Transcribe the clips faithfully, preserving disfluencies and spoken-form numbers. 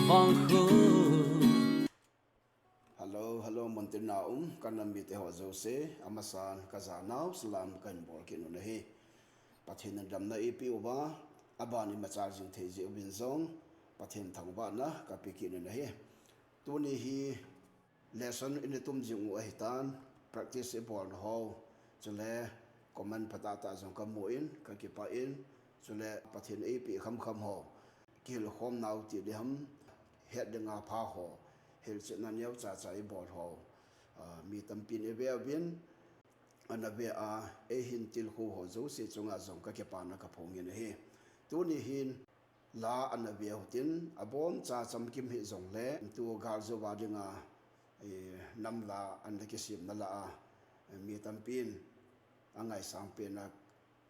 Hong hu. Hello, hello, muntina um, ka nam mite ho jouse, amasan ka janau salam kahin bol kit u ahi. Pathen in damna eipeh uva, aban imacha jing thei jeh uvin jong, Pathen thangvahna kape kit u ahi. Tuni hi lesson ina tum jing u ahitan, practice ibol nau ho, chule comment phatah tah jong kamu in, kakipah in, chule Pathen eipeh khamkham ho kihilkhom nau ti ding ham, het dinga pha ho, hilchetna neocha cha ibol ho, ah, mi tampin eive uvin, ana ve a, eihin tilkhou ho jouse chunga jong kakipana kaphongin ahi. Tuni hin la ana ve u hitin, aboncha chamkim hih jongle, tu gal jouva dinga, eh, nam la ana kisemna la a, eh, mi tampin angaisang pena,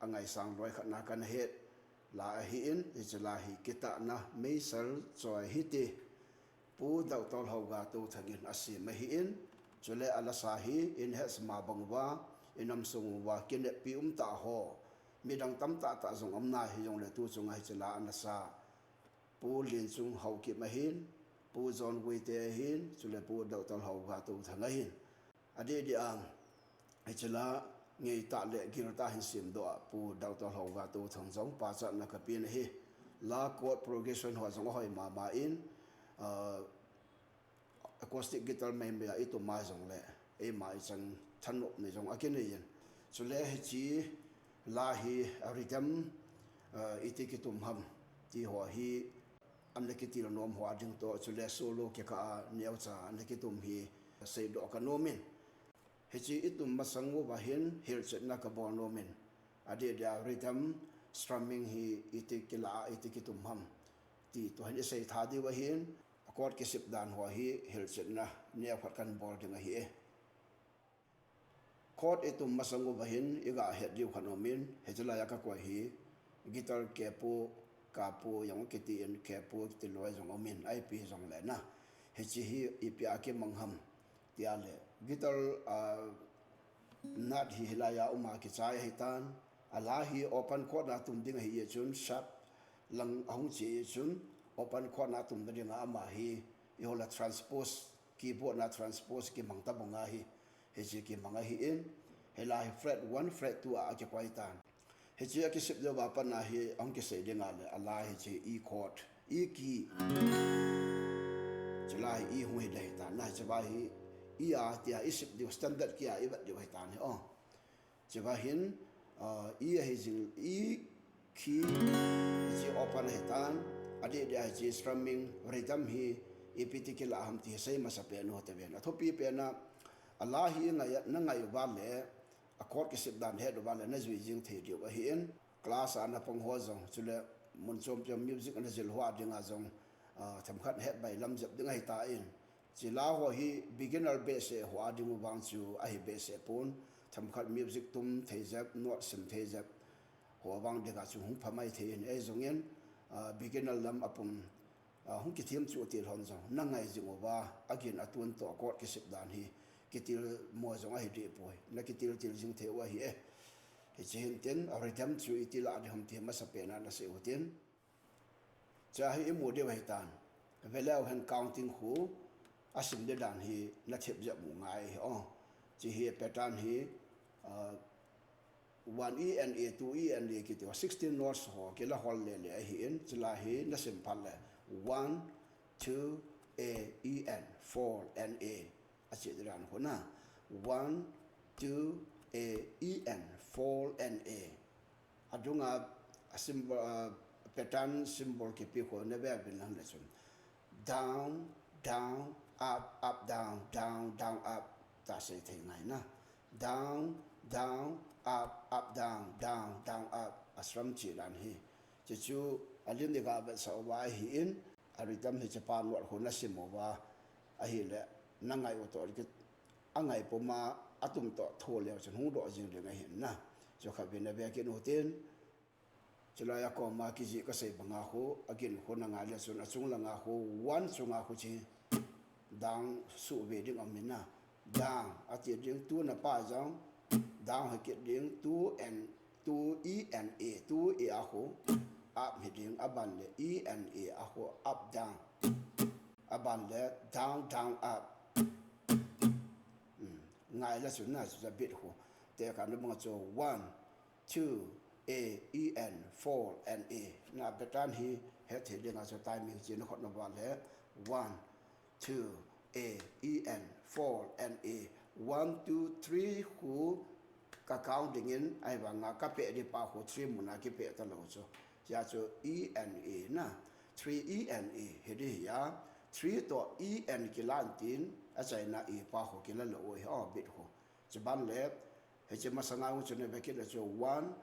angaisang loi khatna kana het la ahin, hiche la hi kitahna meisel choi hite, Pu Doctor Hauga Touthang in asem ahin, chule alasa hi ihin hetsah ma bang uva, inam sung uva kineppi umtah ho, midang tamtah tah jong aum nahi jongle tu chunga hiche la ana sa Pu Lenchung Haokip ahin, Pu John Guite ahin, chule Pu Doctor Hauga Touthang ahin. Adeh deh a, hiche la ngeitah le giltah hin semdoh a Pu Doctor Hauga Touthang jong pachatna kapen ahi. La chord progression ho jong ahoi mama in, ah, acoustic guitar maimai a itum a jongle, eima ichan thanopna jong akinei in. Chule hiche la hi rhythm, ah, iti kitum ham ti ho hi ana kitil nom ho a ding toh, chule solo kikah a neocha ana kitum hi seidoh kanom in. Hiche itum masang uva hin hilchetna kabol nom in. Adeh deh a rhythm strumming hi iti kila a, iti kitum ham ti toh hin isei tha diu ahin, chord kisep dan ho hi hilchetna neokhat kahin bol ding ahi e. Chord itum masang uva hin iga het diu khat aum in, hiche lai a kakoi hi guitar kepu, kapu jong kiti in, kepu kiti loi jong aum in, ipi jongle na, hiche hi ipi a kimang ham tia le, guitar, ah, nut hi hilai a um a kichai ahitan, ala hi open chord na tum ding ahi jeh chun, sharp lang ahung che jeh chun, open chord na tumna dinga ama hi, ihola transpose, keyboard na transpose kimang tabang ahi, hiche kimang ahin, hilai hi fret one, fret two a akikoi tan. Hiche akisep diu va pat na hi ahung kisei ding a le, ala hiche E chord, E key. Chule hi E hung hi ding ahitan, na hiche va hi E a tia isep diu, standard key a ivet diu ahitan hi, o. Hiche va hin, ah, E ahi jing, E key, hiche open ahitan, adeh deh a hiche strumming, rhythm hi ipi ti kila ham ti hi sei masa pen u hite ven. Athupi pen a, ala hi ngai, na ngai uva le, a chord kisep dan het uva le, na jui jing thei diu ahin, class a na pang ho jong, chule mun chom chom music ana jil ho a dinga jong, ah, themkhat het bailam jep ding ahitan. Hiche la ho hi beginner behseh ho a ding u vang chu ahi behseh pon, themkhat music tum thei jep, note sim thei jep ho vang dinga chu hung pha mai thei in, ei jong in, ah, beginner lam a pum, ah, hung kithem chu til hon jong, na ngai jing uva, agin atun toh chord kisep dan hi kitil mo jong ahi deh poi, na kitil til jing thei u ahi e. Hiche hin tin, a rhythm chu iti la ding ham ti masa pen a na sei u tin. Hiche hi imu diu ahitan. Veleu hen counting khu, asim ding dan hi na thep jep u ngai hi, o. Hiche hi pattern hi, ah, one E and A, two E and A kiti ho, sixteen notes ho kila hol le le ahin, hiche la hi na sim phat le, one, two, A, E and, four and A. Ache ding dan khu na. One, two, A, E and, four and A. Adunga a symbol, ah, pattern symbol kipe khu na ve uvin lang le chun. Down, down, up, up, down, down, down, up. Ta sei thei ngai na. Down, down, up, up, down, down, down, up. A strum che dan hi. Hiche chu alim ding a vetsah uva ahin, a rhythm hi hiche pa note khu na sim uva ahile, na ngai u toh kit, angai puma atum toh tho leu chun hung doh jing ding ahin na. Chu khat vin na ve kit u tin. Chulai a koma kijih kasei banga khu, agin khu na ngai le chun achung langa khu, one chunga khu hiche down suh ve ding aum in na. Down, ati ding, two na pa jong, down hi kit ding, two and, two E and A, two A a khu, up hi ding, aban le E and A a khu, up down. Aban le down, down, up. Hmm. Ngai la chu na chu beat khu. Tekah na bang chu one, two, A, E, N, four, and A. Na pattern hi het thei ding a chu timing chi na khot na ba le one, two, A, E, N, four, and A. One, two, three khu ka count ding in, ahivang a ka peh di pa khu three mun a kipeh ta lou chu. Hia chu E N A na, three E N A hi di hia, three toh E N kila in tin, achaina A pa khu kila lou u hi, oh, beat khu. Chuban le, hiche masanga u chu na ve kit le chu one,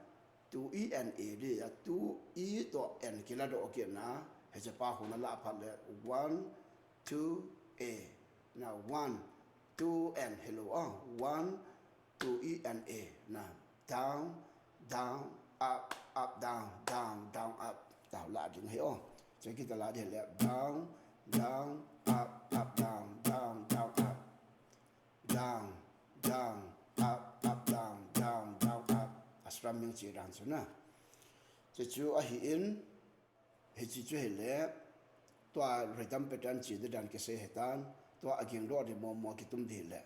two E N A di a, two E toh N kila doh kit na, hiche pa khu na la phat le one, two, A, na one, two, N, hello, ah, one, two, E, N, A, na, down, down, up, up, down, down, down, up. Tao la ding hi, oh. Chu kita la ding le, down, down, up, up, down, down, down, up. Down, down, up, up, down, down, down, up. A strumming chi dan chu na. Chu chu ahi in, hichi chu hile, tua rhythm pattern chi di dan kisei hitan, tua aging doh di mo mo kitum di hile.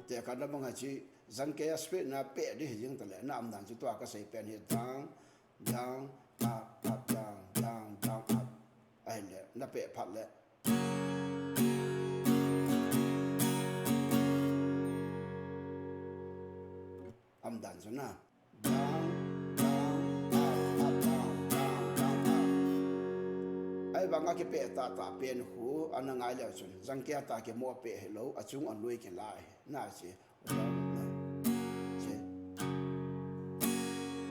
Tekah na bang a chi, zangkei a straight na peh di hi jing ta le, na um dan chu tua kasei pen hi down, down, up, up, down, down, down, up. Ahile, na peh phat le. Um dan chu na. Down, down, up, up, down, down, down, up. Ahivang a kipeh tah tah pen khu, ana ngai leu chun. Zangkei a tah kimo peh hilou, achung anoi kila hi. Na chi. Chi.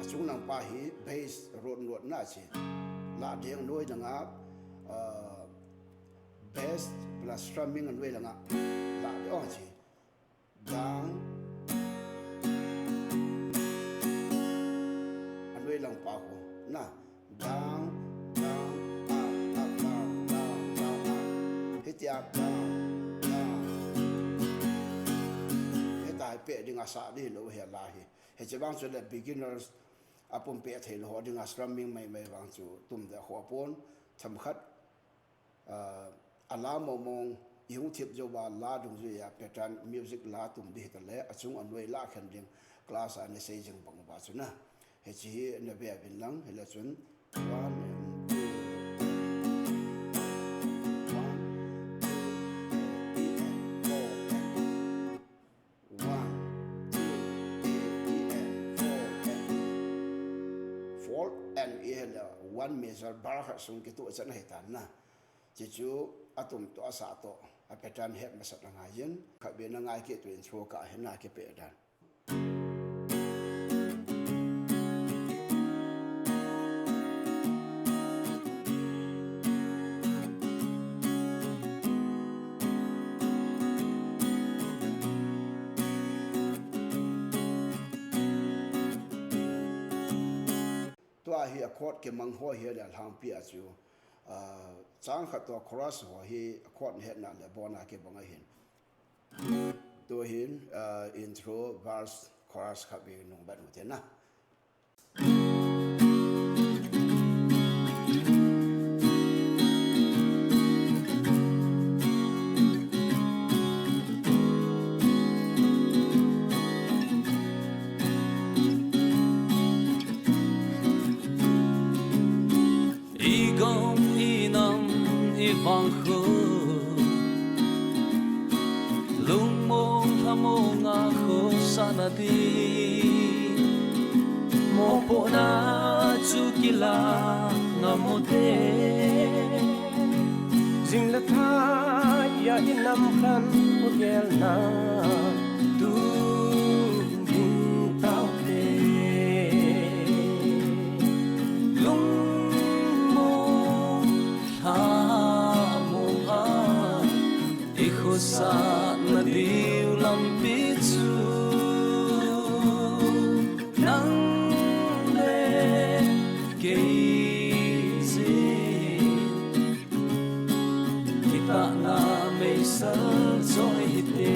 Achung lang pa hi bass root note na chi. La ding noi lang a, uh, bass plus strumming anoi lang a. La ding, oh, chi. Down. Anoi lang pa khu. Na. Down, down, up, up, down, down, down, up. Hitia down, down. Hitia hi peh ding a sa di lou hi la hi. Hiche vang chu le beginners a pum peh thei lou ho ding a strumming mai mai vang chu tum de ho pon themkhat, ah, a la mong mong i hung thip jou va la dungjuia pattern music la tum di hita le achung anoi la khen ding class a na sei jing bang va chu na. Hiche hi na ve uvin lang, hile chun one and two, one, two, three and four and one, two, three and four and four and hile one major bar khat sung kitu chan ahi tan na. Chuchu atum toh asa toh a pattern het masat na ngai jin, khat be na ngai kit u in chu ka hi na kipeh dan. Tua hi a chord kimang ho hi le lhangpi a chu, ah, chang khat toh chorus ho hi a chord hetna le bon a kibang ahin. Tuhin, ah, intro, verse, chorus khat be nung ban u te na. I gam, i nam, i vangkho, lungmong lhamong a khohsahna di, mopohna chu kilah ngam u te. Jing le thai a i nam khan u gelna tu ding tau te. Lungmong lhamong a i khohsahna diu lampi chu nang le kei jin. Kitahna meisel choi hite.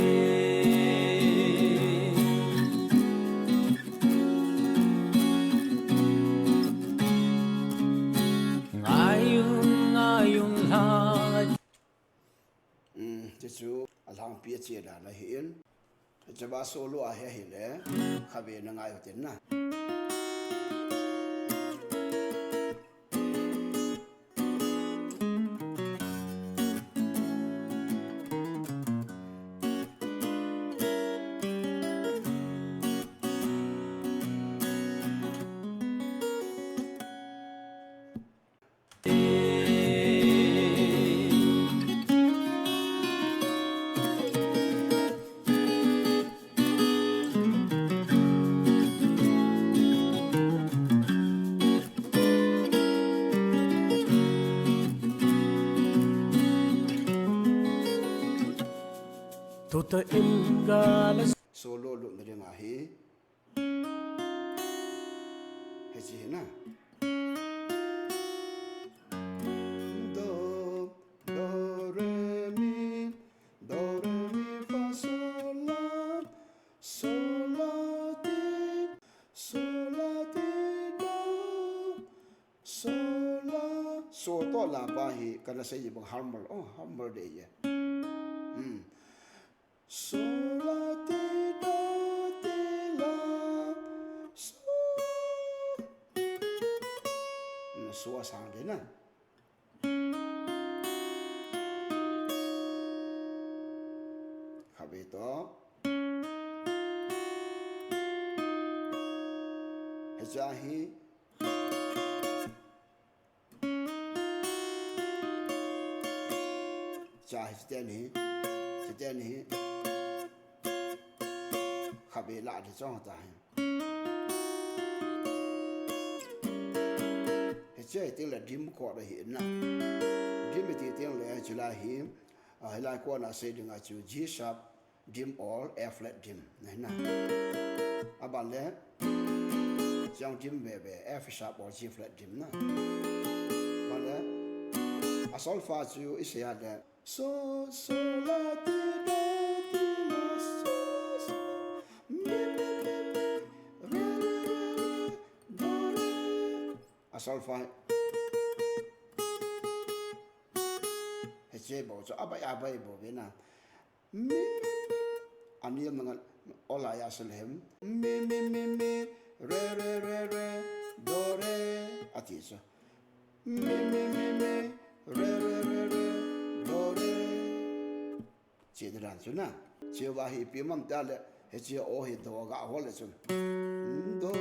Pi a che dan ahi in. Hiche a solo ahi ahile, khatvei na ngai u tin na. Tuta in gala solo lutna ding ahi. Hiche hi na. Do, do, re, mi, do, re, mi, fa, sol, la, sol, la, ti, sol, la, ti, do, sol, la. So toh la pa hi kana sei ji bang harmonic, oh, harmonic de ye. Hmm. So, la, ti, do, ti, la, so. Na, so asang de na. Khatvei toh. Hiche hi. Cha hi, chiten hi, chiten hi. Khatvei la di chong ta hi. Hiche hi teng le dim chord ahi na. Dim iti teng le hiche lai hi, a, hilai kona sei ding a chu G sharp, dim or F flat dim, na hi na. Aban le, chang dim veve, F sharp or G flat dim na. Aban le, a solfa chu i sei a le. So, so, la, ti, do, ti, la, so, so, mi, mi, mi, mi, re, re, re, re, do, re. A solfa. Hiche bou chu, abai, abai bou ve na. Mi, mi, mi. Ani nanga ola ya selhem. Mi, mi, mi, mi. Re, re, re, re. Do, re. Ati chu. Mi, mi, mi, mi. Re, re, re, re. Do, re. Che dan chu na. Che va hi pi mam ta le. Hiche o hi do ga ho le chun. Do,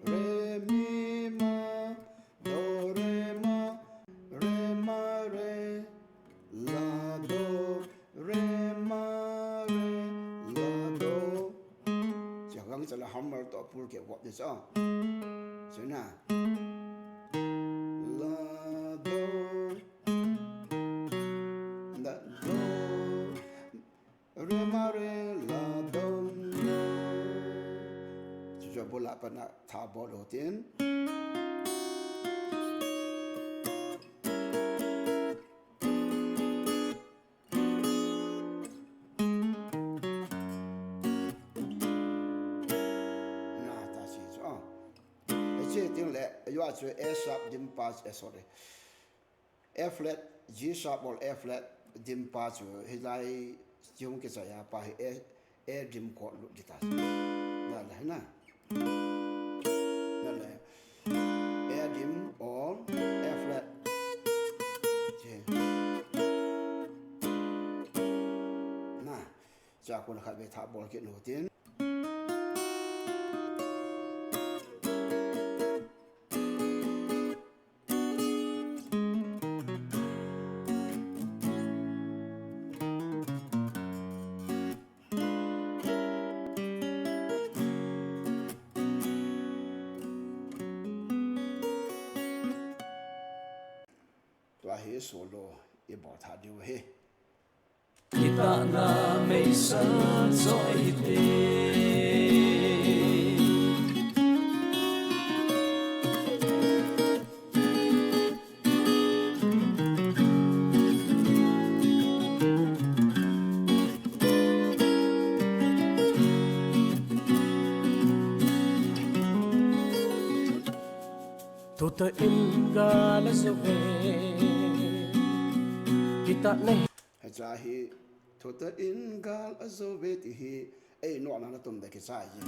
re, mi, ma. Do, re, ma, re, ma, re, la, do, re, ma, re, la, do. Cha gang cha la hammer to pul ke vot de cha. Cha na. La, do. La, do. Re, ma, re, la, do. Chuchu bol a pat na tha bol u tin. Na ta si chu. Hiche teng le, yo a chu A sharp dim pa, eh, sorry. F flat, G sharp or F flat dim pa chu hilai chung kichai a pa hi A, A dim chord lut di ta. Na le na. Na le. A dim or F flat. Che. Na. Cha kun khatvei tha bol kit u tin. Tua hi solo i bol tha diu hi. Kitahna meisan choi hite. Tuta in gala sove. Kitahna. Hiche hi Thutah in gal ajouve ti hi, ei notna na tum da kichai ji.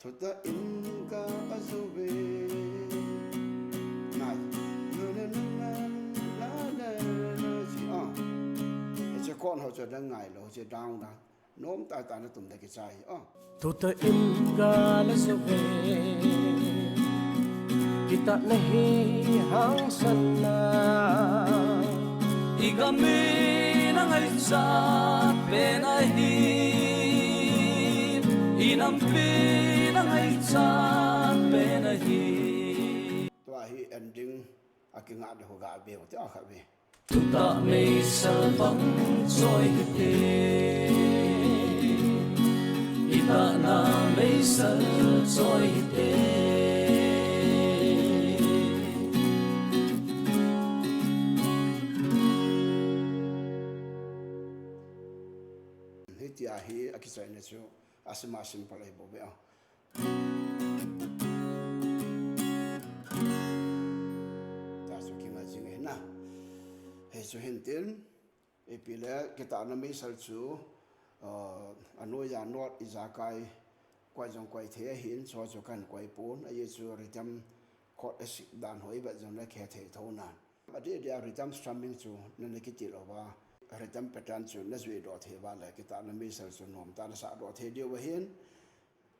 Thutah in gal ajouve. Nai. Na, na, na, na, na, na, na, ji, ah. Hiche kon ho chu da ngai lou, hiche down da. Nom tai tai na tum da kichai, ah. Thutah in gal ajouve. Kitahna hi hangsan na. I gam in angaichat pen ahi. I nam in angaichat pen ahi. Tua hi ending a kinga de ho ga be, te a kha be. Thutah meisel bang choi hite. Kitahna meisel choi hite. Hitia hi a kichaina chu a sim a simple ahi bou ve a. Tua chu kinga jing ahi na. Hichu hin tin, ipi le kitahna meisel chu, uh, a noiya note ijakai koi jong koi thei ahin, chu chu kan koi pon, ahi chu rhythm chord a sik dan ho i vet jong le khe thei tho nan. Adeh deh a rhythm strumming chu nana kiti lou va. Rhythm pattern chu na jui doh thei va le kitahna meisel chu nom tah na sah doh thei diu ahin.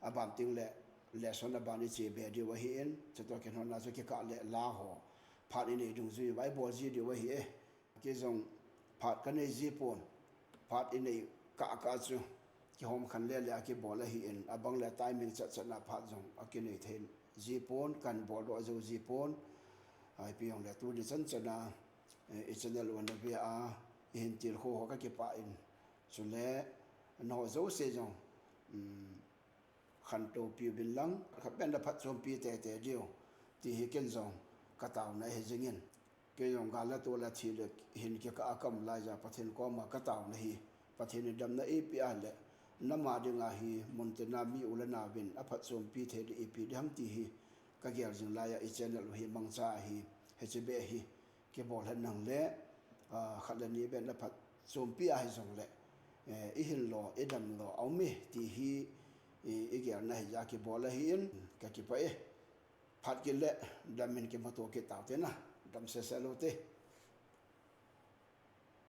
Aban teng le lesson aban i che be diu ahin. Chutoh kilhon a chu kikah le la ho. Phat i nei dungjui uva i bol ji diu ahi e. Kei jong phat ka nei ji pon. Phat i nei kah kah chu kihom khen le le a kibol ahin, abang le timing chat chat na phat jong a kinei thei ji pon, kan bol doh jou ji pon. Ipi jong le tuni chan chan a, eh, i channel u na ve a, i hin tilkhou ho ka kipah in. Chule, nangho jouse jong, um, khantou piu vin lang, khapen na phatchompi tei tei diu, ti hi ken jong ka taona ahi jing in. Kei jong gal le tol le thi le hin kikah a ka um laiya Pathen koma ka taona hi, Pathen in damna eipeh a le, nama dinga hi mun tina mi u le nao vin aphatchompi thei ding ipi ding ham ti hi ka gel jing laiya i channel u hi mangcha ahi, hiche beh hi kibol hen lang le, ah, khat le ni beh na phatchompi ahi jong le, eh, i hin lo, i dam lo, a um e, ti hi, i, i gelna hi ja kibol ahin, ka kipah e. Phat kit le, dam in kimuto kit tau te na, dam sese lou te.